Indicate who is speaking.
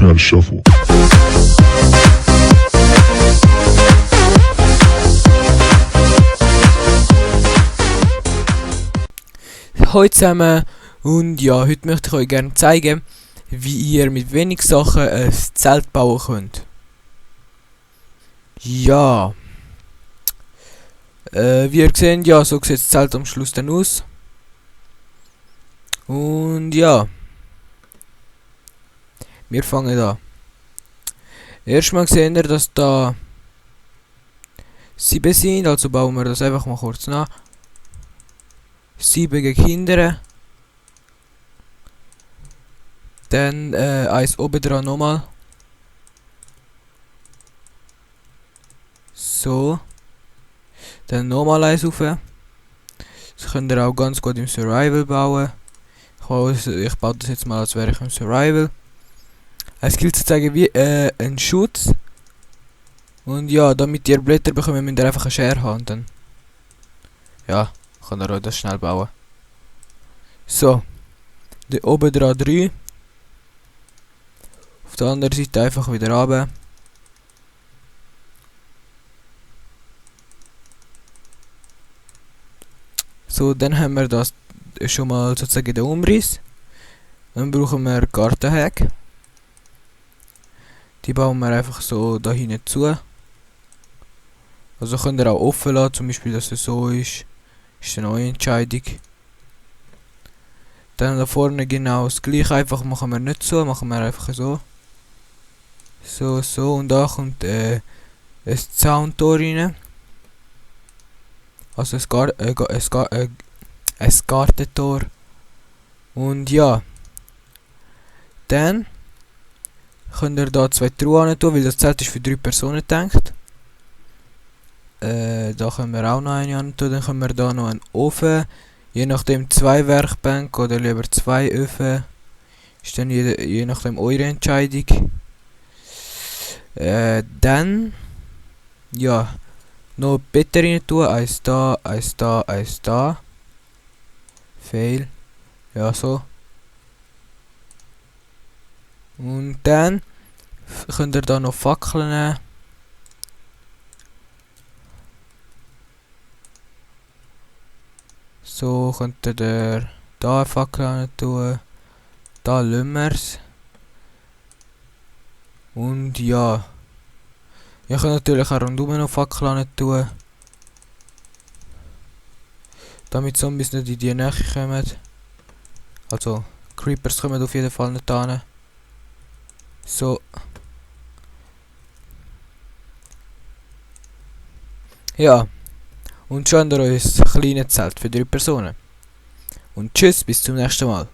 Speaker 1: can shuffle.
Speaker 2: Hallo zusammen und ja, heute möchte ich euch gerne zeigen, wie ihr mit wenig Sachen ein Zelt bauen könnt. Ja, wie ihr seht, ja, so sieht das Zelt am Schluss dann aus. Und ja, wir fangen an. Erstmal sehen wir, dass da 7 sind, also bauen wir das einfach mal kurz nach. 7 Kinder. Dann eins oben dran nochmal. So. Dann nochmal eins rauf. Das könnt ihr auch ganz gut im Survival bauen. Ich baue das jetzt mal, als wäre ich im Survival. Es gilt zu zeigen wie ein Schutz. Und ja, damit ihr Blätter bekommt, müsst ihr einfach eine Schere haben. Und dann ja, könnt ihr euch das schnell bauen. So. Da oben dran 3. Auf der anderen Seite einfach wieder runter. So, dann haben wir das schon mal sozusagen den Umriss. Dann brauchen wir Gartenhäke. Die bauen wir einfach so da hinten zu. Also könnt ihr auch offen lassen, zum Beispiel, dass es so ist. Ist eine neue Entscheidung. Dann da vorne genau das gleiche, einfach machen wir nicht so, machen wir einfach so. So, und da kommt ein Zauntor rein. Also ein Gartentor. Und ja. Dann könnt ihr da 2 Truhen tun, weil das Zelt ist für 3 Personen gedacht. Da können wir auch noch eine tun, dann können wir da noch einen Ofen. Je nachdem 2 Werkbänke oder lieber 2 Öfen. Ist dann je nachdem eure Entscheidung. Dann ja, noch Bett rein tun, eins da, eins da, eins da. Fail. Ja, so. Und dann könnt ihr da noch Fackeln nehmen. So könnt ihr da eine Fackel tun. Da lassen wir's. Und ja. Ich kann natürlich auch rundum noch Fackeln tun. Damit Zombies nicht in die Nähe kommen. Also, Creepers kommen auf jeden Fall nicht hin. So. Ja. Und schon habt ihr euch ein kleines Zelt für 3 Personen. Und tschüss, bis zum nächsten Mal.